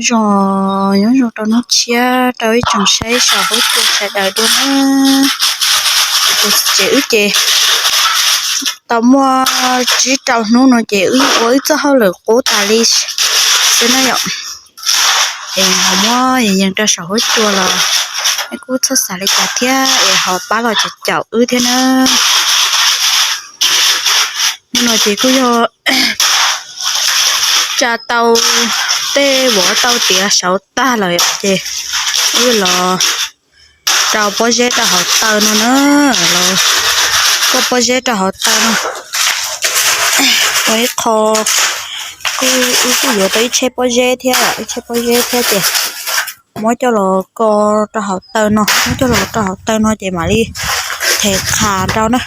Zoo, nyob zoo rau hnub tshiab rau ib tsoom saib saum huab cua sawv daws dua na. Tus txiv tsev wb ces tau muaj tsib rau hnub no ces wb ua wb txoj hauj lwm qub tas li xwb na yom. Es ho muab yees rau saum huab cua los kuj txhob xav li cas thiab es ho pab los caum caum wb thiab na. Hnub no ces kuj yog tsa tau tej vov tau tiav saud tag lawm ces wb los rau pob zeb rau hauv taw no na, los kuaj pob zeb rau hauv taw no. Ua ib qho, kuj wb kuj yuav tau ib tsheb pob zeb thiab, ib tsheb pob zeb thiab ces muab coj los ko rau hauv taw no, muab coj los rau hauv taw no ces mam li them qhas rau na.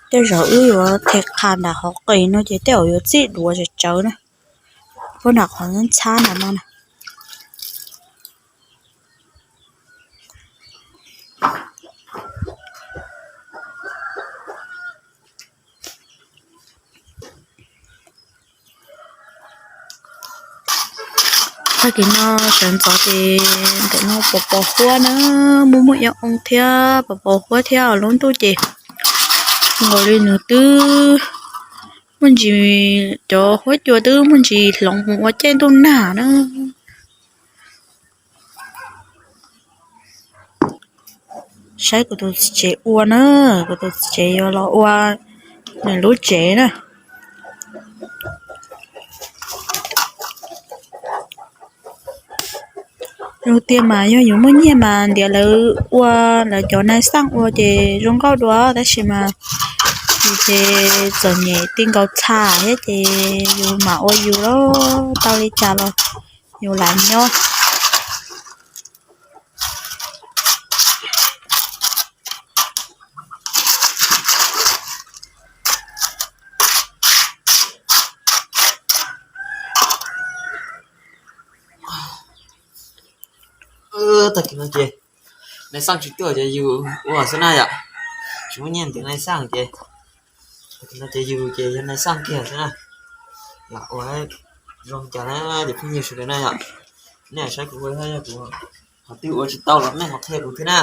Tej zaum wb yuav them qhas nram hauv qis no ces tej zaum yuav txij duav tsawv tsawv na, puag nram qhov ntxhab nram no na. Tag kis no sawv ntxov ces ntawm no pos pos huab na, muaj muaj ib oo thiab pos pos huab thiab lub ntuj ces nkaus li nws twb muaj ntsis, cov huab cua twb muaj ntsis hloov mus ua caij ntuj nag na. Saib kuv tus txiv tsev ua na, kuv tus txiv tsev yuav los ua nws lub tsev na. Yus tiag mas yog yus muaj nyiaj mas ntiav lawv ua, lawv cov nais xaj ua ces zoo nkauj dua tab sis mas yus ces txom nyem ti nkaus txha thiab ces yus mam ua yus los tau li cas los yus lam nyob. Tag kis no ces nais xaj tsis tuaj ces yus ua xwb na yom, tsis muaj nyiaj ntiav nais xaj ces tag kis no ces yus ces yog nais xaj kiag xwb na. Lam ua zoo cas na ces phooj ywg sawv daws na yom, nej saib kuv ua thiab yog kuv qhov twg ua tsis tau los nej ho qhia kuv thiab na.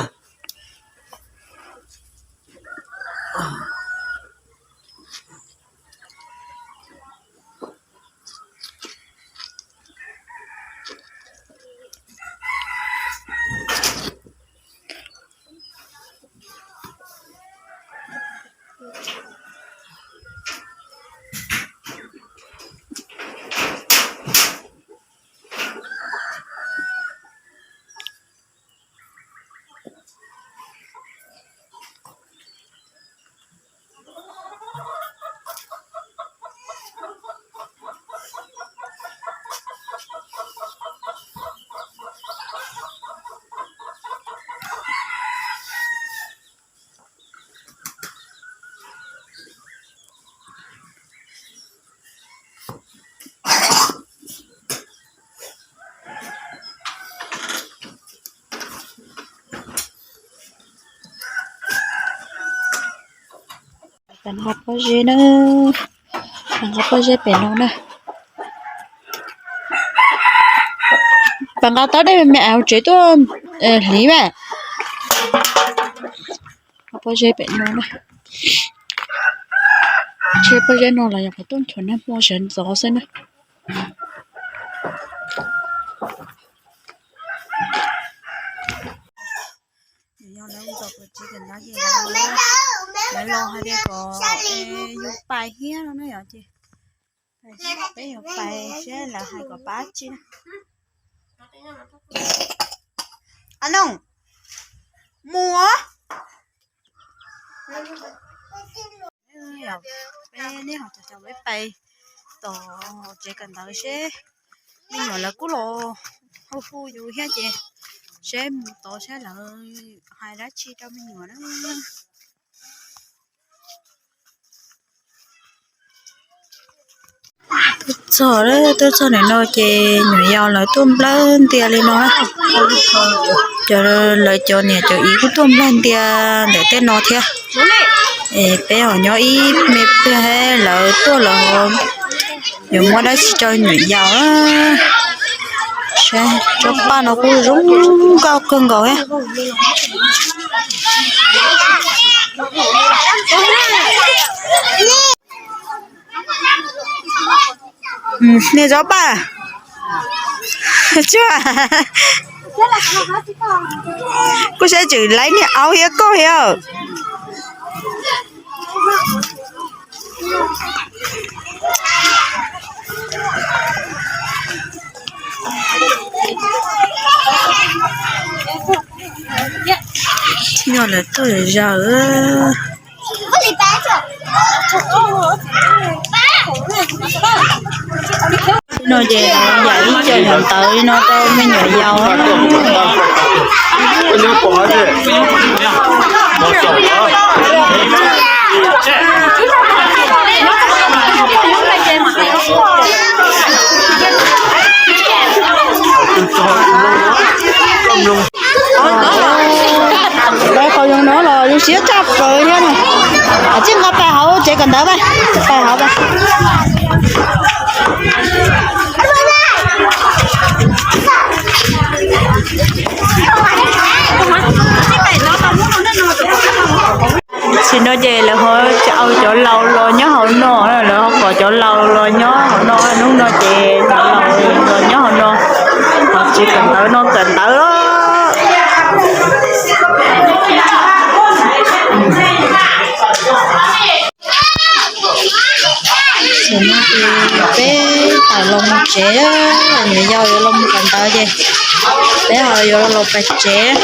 Pab nqa pob zeb na, pab nqa pob zeb pem no na. Pab nqa tab dej me me hauv tsev tuaj hliv mas. Nqa pob zeb pem no na. Tseb pob zeb no los yog qhov tuaj nchuav nag hmo sawv ntxov xwb na. Yog lawv ntxov pem tsev kawm ntawv ces lawv los hais tias kom yus pais thiab no na yom ces peb yuav pais seb lawv hais kom pab tsi na. A no, mus. Peb neb ho cov cov peb pais tom tsev kawm ntawv seb me nyuam lawv kuj los hu hu yus thiab ces seb mus tod seb lawv hais dab tsi rau me nyuam na. Tuaj txog, tuaj txog ntawm no ces nyuam yaus lawv tuaj nplawg ntias li no. Cov, lawv cov niam cov txiv kuj tuaj nplawg ntias ntawm tej no thiab. Es peb ho nyob ib me pliag lawv tuaj los yuav muab dab tsi rau nyuam yaus. Tsob paj no kuj zoo nkauj kawg nkaus thiab. Niag tsob paj, kuj saib tseem laib niag aub thiab koj thiab. Nyob lawv tuaj zaws. No ces yam ib co nyuam ntawv li no rau me nyuam yaus. Qhov zoo no los zoo siab tshaj plaws thiab na. Txij nqa pais hauv tsev kawm ntawv, pais hauv. Tam sim no ces lawv ho tsis au cov laus los nyob hauv no, lawv ho kom cov laus los nyob hauv no, hnub no ces cov laus los nyob hauv no, ho tsis kawm ntawv no kawm ntawv. Tam sim no ces peb tawm los mus tsev, nyuam yaus yuav los mus kawm ntawv ces peb ho yuav los pais tsev.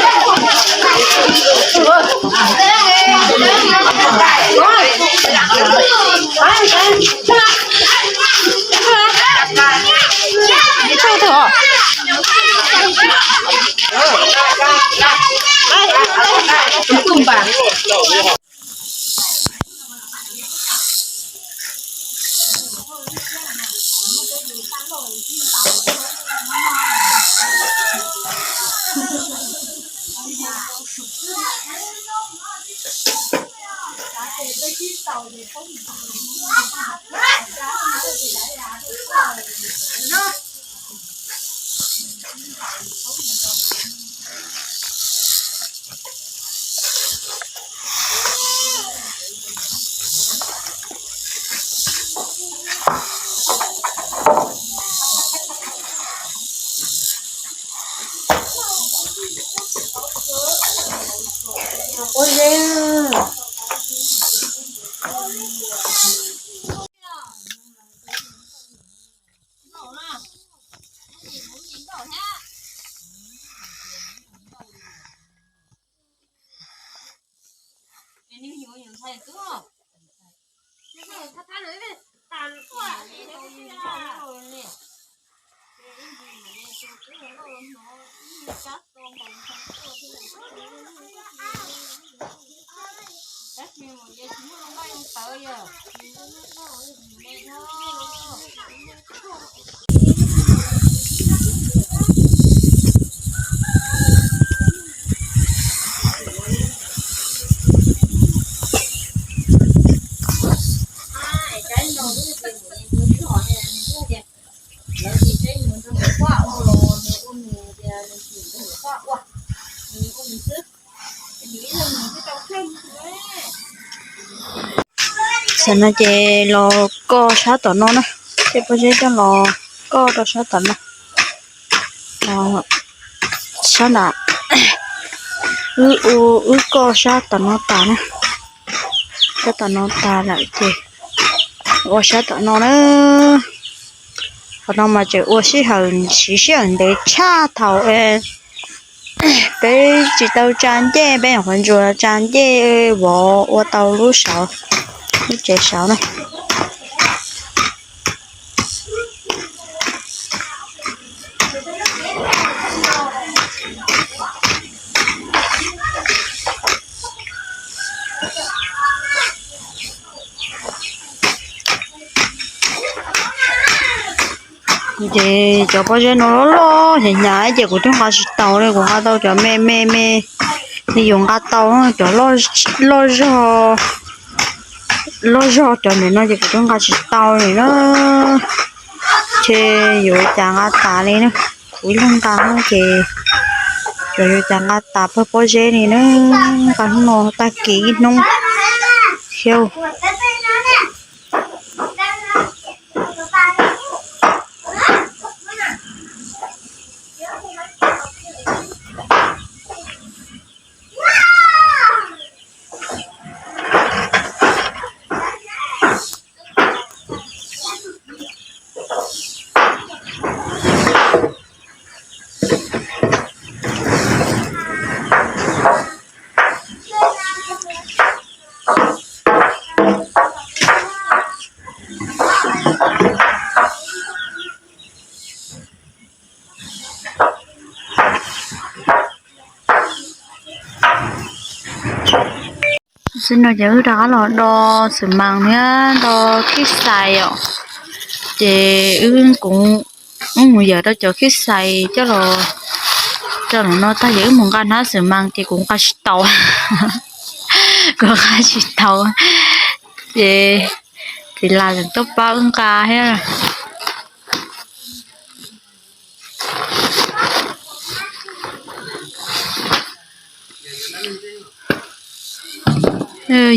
Tam no ces los koj sab tom no na, tej pob zeb coj los koj rau sab tom no. Sab nram, wb ua wb koj sab tom no tas na, sab tom no tas lawm ces ua sab tom no na. Qhov no mas tseem ua sij hawm siv sij hawm ntev tshaj thaum peb tsis tau tsa ncej, peb nyuam qhuav ntsuas tsa ncej vov ua tau lub saud, lub tsev saud na. Ces cov pob zeb no loj loj hnyav hnyav ces kuv twb nqa tsis tau li, kuv nqa tau cov me me me li, yuav nqa tau cov loj zog, loj zog cov ntawm no ces kuv twb nqa tsis tau li na. Ces yuav ua cas nqa tas li na. Kuv ib leeg nqa no ces tsuas yuav cas nqa tas pawg pob zeb li na, nqa hnub no tag kis ib hnub thiab. Xwb no ces wb rov qab los do xwm mas thiab do khib xais os. Ces wb kuv, wb mus yawm rau cov khib xais coj los, coj los no tag ces wb mus nqa hnab xwm mas ces kuv nqa tsis tau. Kuv nqa tsis tau. Ces txiv Lam tseem tuaj pab wb nqa thiab.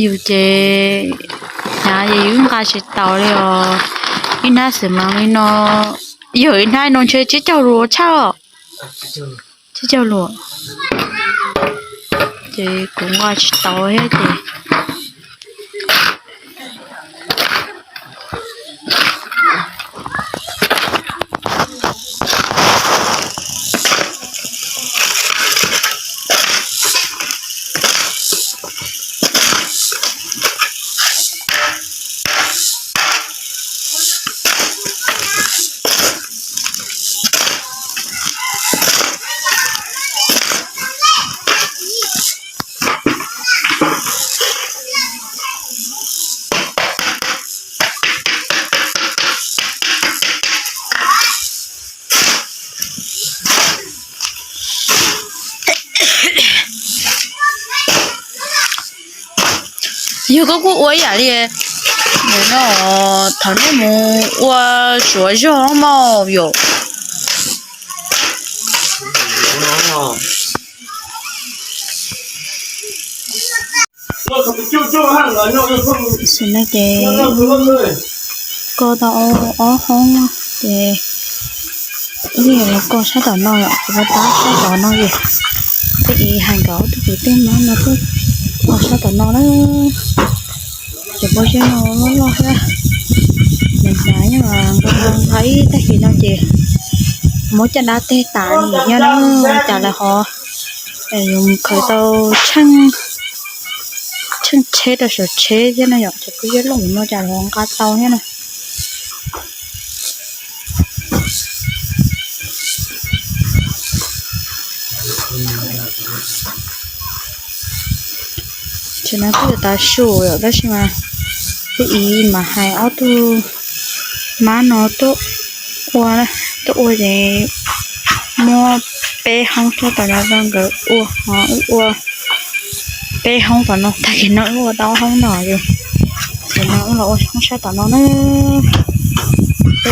Yus ces hnyav ces yus nqa tsis taus li os. Ib hnab xwm mas li no, yog ib hnab no ntshe tsib caug luas tshaj os. Tsib caug luas. Ces kuv nqa tsis taus thiab ces Yog koj kuj ua ib yam li no, thaum nej mus ua suav zog mog yom. Xwm no ces koj tau ob hoob ces wb los koj sab tom no yom, kuv tab sab tom no yom. Peb ib hais nkawd ob tug kwv tij no no twb koj sab tom no na. Ces pob zeb no loj loj thiab, hnyav hnyav nyob nqa ib tag kis no ces muab caj dab teg tas li thiab na, cas lawv ho yuav mus khaws tau tsheej tsheb rau saum tsheb thiab no yom, ces pob zeb loj no cas lawv ho nqa tau thiab na. Tseem no kuj yuav tav su yom, tab sis mas peb ib mas hais ob tug mab no tuaj ua, tuaj ua ces muab peb hoob sab tom no rau nkawd ua, ho wb ua peb hoob tom no, tag kis no wb ua tau ob hoob no ces, ces no wb los ua hoob sab tom no na.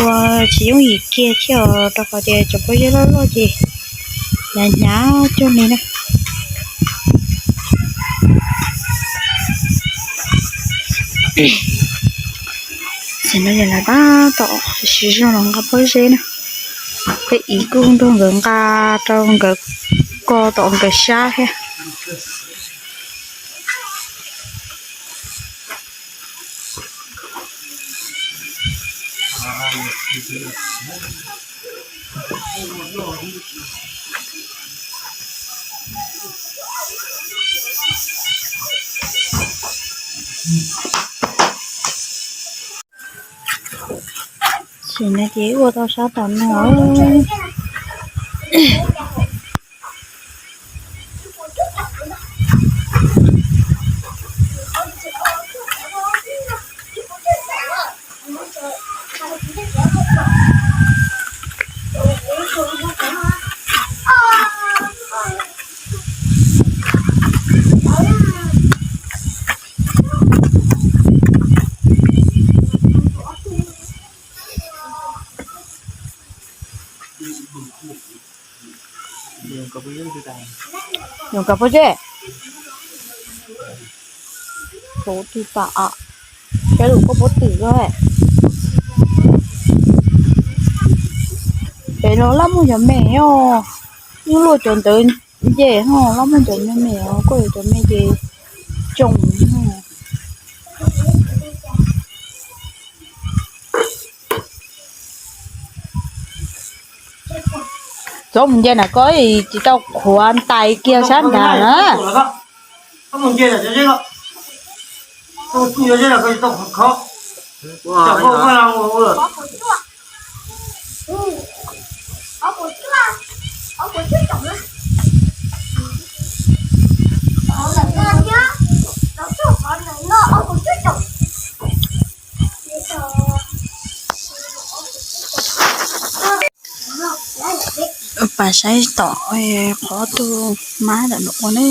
Ua tsis yooj yim kiag thiab os, rau qhov tias cov pob zeb loj loj ces hnyav hnyav cuag li na. Ces no yog lawv tab tom siv zog los nqa pob zeb na. Peb ib kuj nrog nkawd nqa rau nkawd ko tom nkawd sab thiab. Ces no ces ua tau sab tom no. Yoov kab pob zeb. Tus twg tas, saib lus koj pob twm lawm. Pem los laj muaj cov me os, yeej luaj cov ntawd nce ho laj muaj cov me me os, koj yuav cov me ces tsoo. Txhob mus nce na koj, tsis tau qhuav ntais kiag sab nrad na. Pas saib tom qhov tus mab ntawm no ua ne.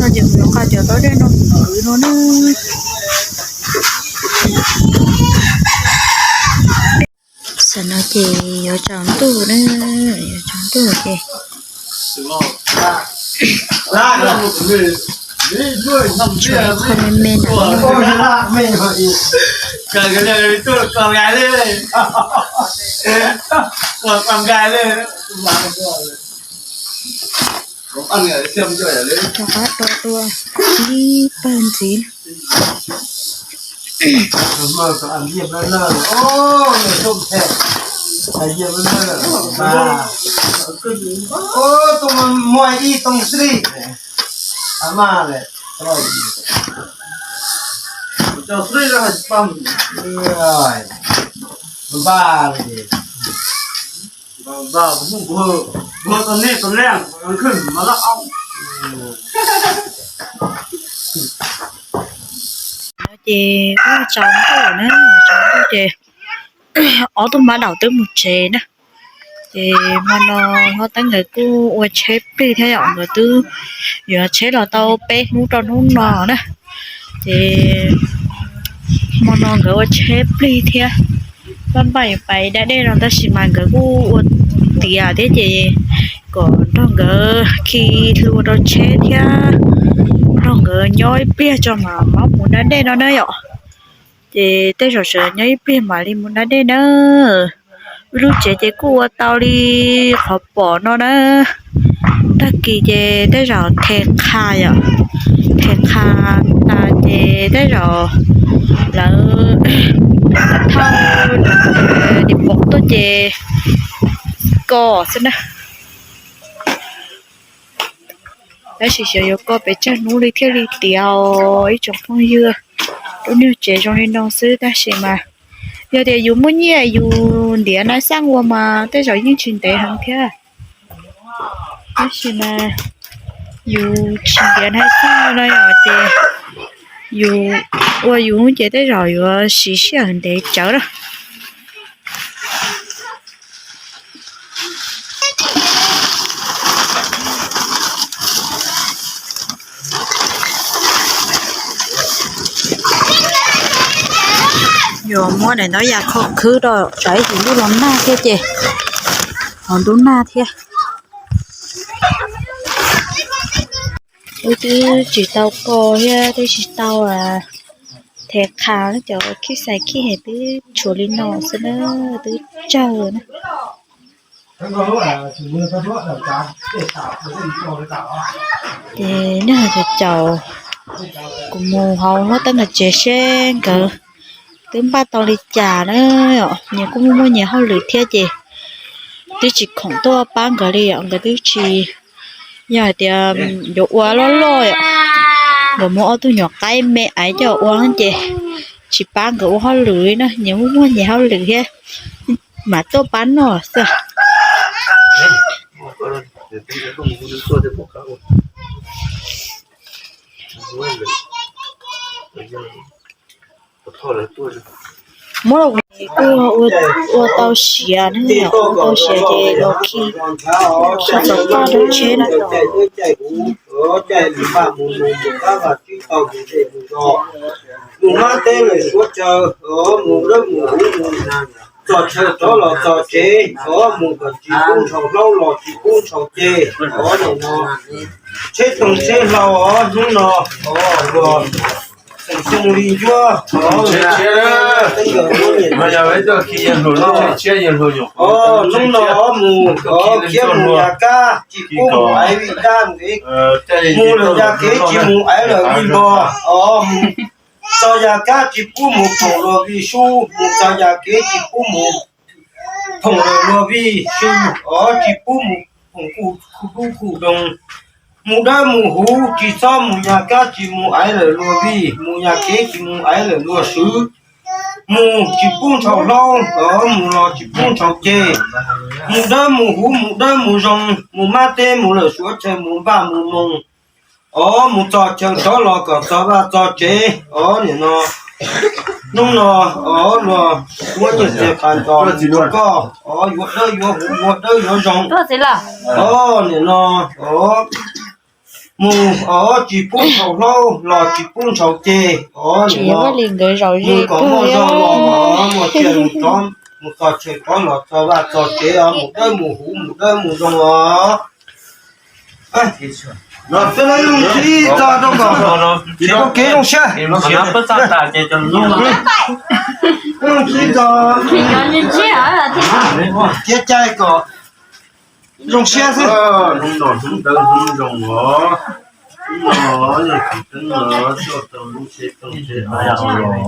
No ces kuv yuav nqa cov tau dej no mus kwv no na. Tam no ces yuav tsaus ntuj na, yuav tsaus ntuj ces tshuav me me ntawm no. Rov qab do dua ib pawg ntxiv. Npaj li. Npaj kuv mus kuv hwm. No ces kuj tsaus ntuj na, tsaus ntuj ces ob tug mab daum twb mus tsev na. Ces hmo no hlob Teeb nkawd kuj ua tsheb plig thiab yom, nkawd twb yuav tsheb los tau peb hnub rau hnub no na. Ces hmo no nkawd ua tsheb plig thiab, npaj npaj yuav pais da dej no tab sis mas nkawd kuj ua tiav thiab ces kom nrog nkawd khi hlua rau tsheb thiab nrog nkawd nyob ib pliag tso mam mam mus da dej no na yom. Ces tej zaum sawv daws nyob ib pliag mam li mus da dej na. Wb lub tsev ces kuj ua tau li qhov pom no na. Tag kis ces tej zaum the qha yom, the qha tas ces tej zaum lawv thauj nim pom tuaj ces koj xwb na. Tab sis xyov yuav koj pes tsawg hnub li thiaj li tiav os ib tsoom phooj ywg. Lub nyuag tsev zoo li no xwb tab sis mas yog tias yus muaj nyiaj yus ntiav nais xaj ua mas tej zaum yeej tsis ntev heev thiab. Tab sis mas yus tsis ntiav nais xaj no yom ces yus ua yus ces tej zaum yuav siv sij hawm ntev tsawv na. Yuav muab daim ntaub yas kho khwb rau tsam ib ntsis ntuj los nag thiab ces ho ntuj nag thiab. Wb twb tsis tau kho thiab twb tsis tau the qha, cov khib xais khib hais twb tshuav li no xwb na, twb tsawg na. Ces nej ho caum kuv mus hauv hlob Teeb nkawd tsev seb nkawd twb npaj tau li cas na. Nyias kuj muaj muaj nyias hauj lwm thiab ces twb tsis khoom tuaj pab nkawd li os, nkawd twb tsis, yog hais tias yuav ua loj loj, nkawd muab ob tug nyuam qaib me aiv coj ua ces tsis pab nkawd ua hauj lwm li na, nyias muaj muaj nyias hauj lwm thiab, mam tuaj pab noj xwb. Muab kuv kuj ua tau siav ne, ua tau siav ces los khi, khi txog toj rau tsheb na. Mus mab teb lawm suav chaw, mus dawb mus huv, mus txog chaw rov los txog tsev, mus kom tsis pub ntshaus hlaub los tsis pub ntshaus ceg, nim no tsheb toog tsheb hlau os, hnub no luag xoo li ncuab, hnub no mus khiav mus yas kab tsis pub mus aiv vij dab ntev, mus lawm yas kev tsis mus aiv lawm vij npog, mus txog yas kab tsis pub mus phoom luag vij sub, mus txog yas kev tsis pub mus phoom lawm luag vij sub, tsis pub mus phoom kuj dub kuj doog. Mus dawb mus huv tsis txhob mus yas kab tsis mus aiv lawm luag vij, mus yas kev tsis mus aiv lawm luag swv. Mus tsis pub ntshaus hlaub, mus los tsis pub ntshaus ceg. Mus dawb mus huv mus dawb mus zoo, mus mab teb mus lawm suav chaw mus npaj mus noog. Os, mus txog chaw rov los kom txog vaj txog tsev. Os, nim no hnub no os, luag muab nyiaj txiag pas ntos mus rau koj, os, yuav dawb yuav huv yuav dawb yuav zoo. Os, nim no os, mus os tsis pub ntshaus hlaub los tsis pub ntshaus ceg. Os, nim no mus kom muaj zog los muaj tsiaj mus txog chaw rov los txog vaj txog tsev os, mus dawb mus huv mus dawb mus zoo os. Los xwb los ib txog rau kom tau kev zoo siab. Ib txog kev cai kom zoo siab xwb. Hnub no hnub dawb hnub zoo os. Hnub no yog tsis teeb los tuaj tau lub tsheb tooj tsheb hlau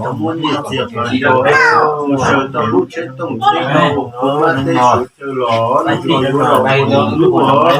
los muab nyiaj txiag pab nto, mus sawv tau lub tsheb tooj tsheb hlau, mus pab tej suav chaw los hnub no yuav los ua lub os.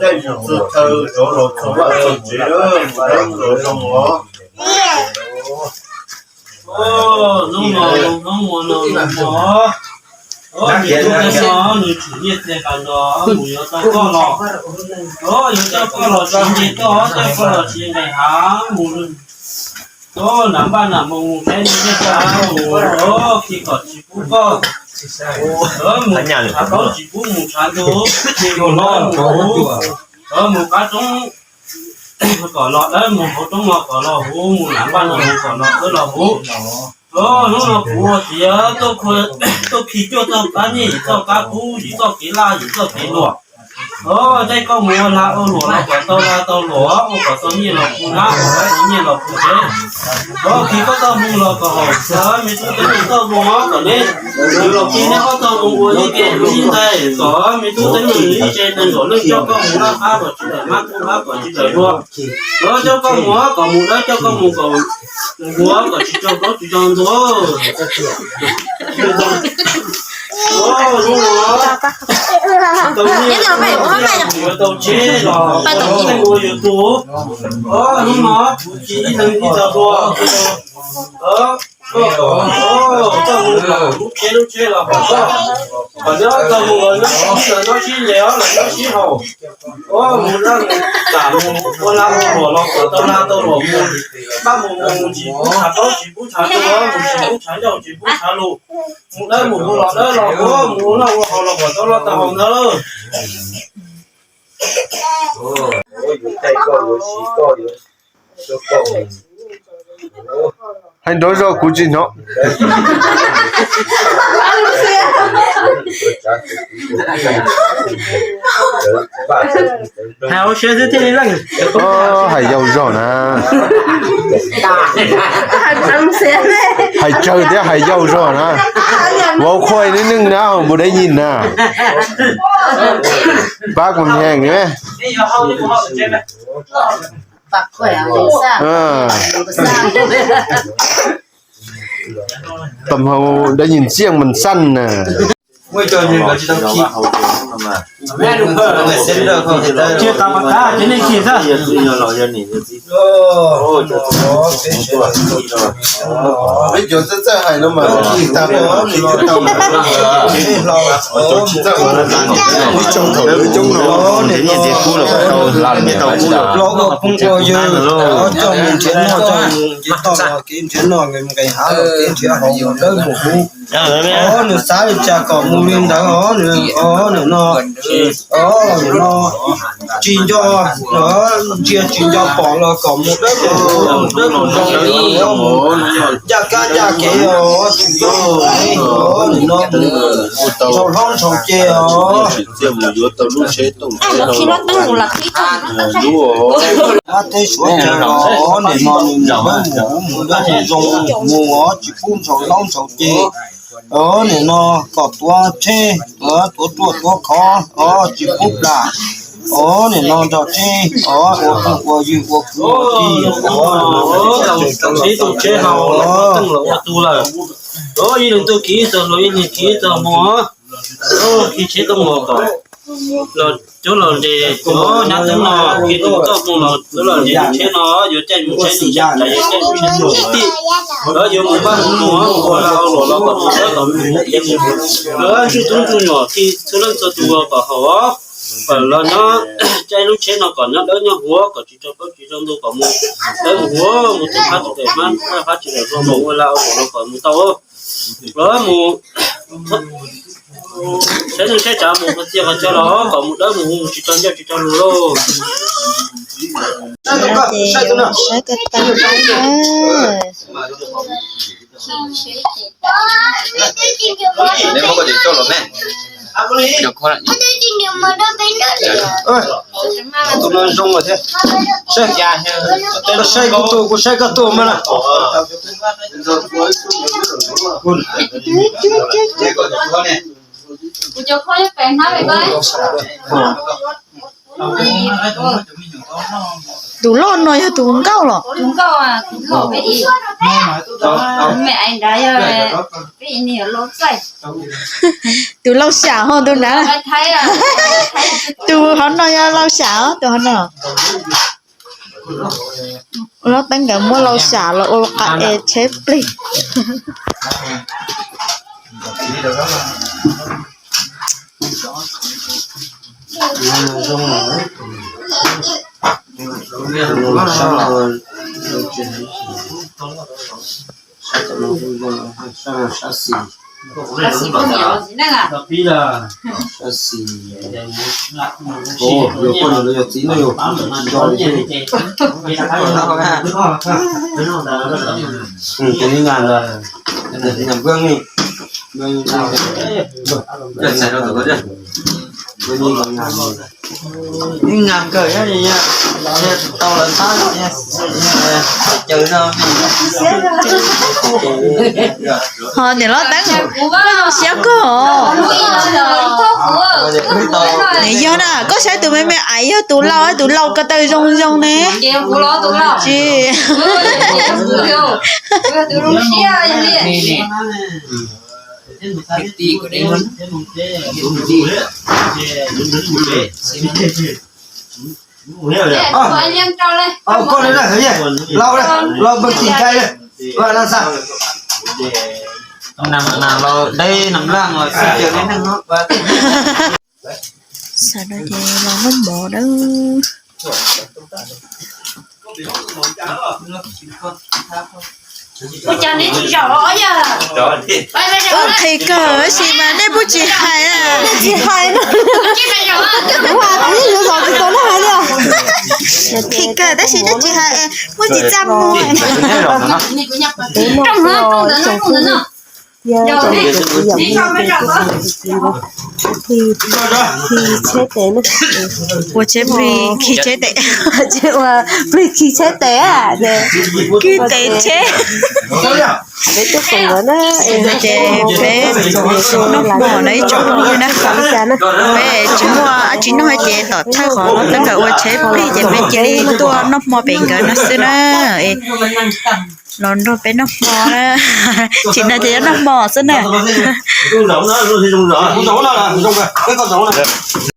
caij mus txog chaw cov los txog vaj txog tsev, mus dawb los zoo os. Hnub no, hnub no, hnub no, nws tshwm nyiaj txiag tas los mus yuav tau koj los, yuav coj koj los tsis nce toj, coj koj los tsis nqis hav mus, nram npaj nram moos mus saib nyiaj txiag mus, khi kom tsis pub koj mus tshav plaub tsis pub mus tshav ntuj, mus los mus huv, mus qab roob kom los dawb, mus hauv roob los kom los huv, mus nram npaj nram moos kom los dawb los huv. Hnub no kuv ua tiav tuaj khi cuaj txoj kab nyiaj, yim txoj kab kub, yim txoj kev laj, yim txoj kev luam. Caij koj mus ua lag ua luam los kom tau lag tau luam, ua kom tau nyiaj los kuv nab, ua kom tau nyiaj los kuv tsev. Khi koj txoj hmoo los kom haum, me tub teeb meem txoj hmoo kom neb, yus los khi neb ob txoj hmoo ua ib ke ib ntais, kom me tub teeb meem ib tse neeg nkaum leej coj koj mus laj qab kom tsis tawm mab kub qab kom tsis tawm dua. Coj koj mus kom mus dawb, coj koj mus kom mus huv kom tsis raug plaub tsis raug ntug. Hnub no tau nyiaj, yuav tau tsheb los ua YouTube. Hnub no kuv khi ib leeg ib txoj hlua, koj kom txoj hmoo los lub tsheb, lub tsheb los kom koj, kom nyob txoj hmoo los nyob sib, los nyob sib nce os, los nyob sib haum. Mus dab mus tam mus ua lag ua luam los kom tau lag tau luam mus, npaj mus mus tsis pub tshav plaub tsis pub tshav ntuj, mus tsis pub tshav ncauj tsis pub tshav lus, mus dawb mus huv los dawb los huv, mus ua noj ua haus los kom tau noj tau haus ntag. Hais nrov zog kuv tsis hnov. Hais hauv siab xwb thiaj li leej. Hais yau zog na. Hais tsawg thiab hais yau zog na. Vauv qhuaj neej neej na, npus dab yim na. Pab kuv heev ne. Tam hau dab yim tsiaj mas xaj na. Peb cov txawj txawj hais no mas khi tag nrho nws cov tau mas, ib tsoom thaum lawv coob no, los ua phooj ua ywg, coj mus nrhiav noj, coj mus nce toj los kev nrhiav noj, nqis hav los kev nrhiav haus, mus dawb mus huv. Os, nws xav li cas kom mus li ntawd os, nws os, nws no, os, nws no, tsis nco, ntsia tsis nco pom los kom mus dawb mus huv, mus dawb mus zoo, ncaj kab ncaj kev os, tsis nco, os, nws no, ntshaus hlob ntshaus ceg os. Ab teb suav cawv os, nim no nws mus dawb mus huv, mus dawb mus zoo, mus os, tsis pub ntshaus hlob ntshaus ceg. Os, nim no kom tuav tsheb, tuav ruaj tuav khov os, tsis pub plam. Os, nim no nrog tsheb os, ua phooj ua ywg ua kwv ua tij os, nim no tsheb tuaj tsheb haus los ua teej los ua tug lawm. Os, ib leeg tuaj khi ib txoj hlua, ib leeg khi ib txoj hmoo. Khi tsheb tuaj mus kom los cov los nres, cov nyab tub no khi tus txoj hmoo los cov los nres tsheb no, yuav caij mus tsheb nws caij, yuav caij mus tsheb nws tij. Lawv yuav mus npaj mus mus ua lag ua luam los kom mus dawb kom mus huv, lawv ntsuj tub ntsuj nyuam khi txhua leej txhua tus kom haum, kom los nyob caij lub tsheb no kom nyob dawb nyob huv, kom tsis raug plaub tsis raug ntug, kom mus dawb mus huv, mus txog phab tsis tawm hmab, phab tsis tawm hlua, mus ua lag ua luam los kom mus tau. Los mus saib neej saib tsav, mus qhov txhia qhov chaw los kom mus dawb mus huv, tsis raug ncauj tsis raug lus lauj. Saib ko tas na. Tus no zoo lawm thiab. Saib, tus no saib kuv tus, kuv saib koj tus mas na. Kuv cov kho pem hnab pem ko. Tus loj no yog tus nkauj los? Tus lauj xyam ho tus na. Tus hov no yog lauj xyam, tus hov no. Lub teeb nkawd muab lauj xyam los ua qa es tsheb plig. Ho niam loj teeb, siab kawg os. Yog na, koj saib tus me me aiv yog tus lauj, tus lauj ko taw zoo zoo ne. Tsis Xav no ces los noj mov dawb. Wb qhis kawg tab sis mas nej kuj tsis hais. Tsis hais no. Kuv yeej yuav zov tsis tau nej hais li. Qhis kawg tab sis nej tsis hais, muaj tsis txaj muag. Ua tsheb plig khi tsheb tes, ua plig khi tsheb tes, khi tes tsheb. Peb tub koom nkawd na, ces peb noj hmo no ib tsoom phooj ywg na, peb tsis muaj dab tsi noj ces tom thawj qhov los tau nkawd ua tsheb plig ces peb cia li tuaj noj hmo pem nkawd no xwb na. Los nrog peb noj hmo na, tsis no ces yuav noj hmo xwb na.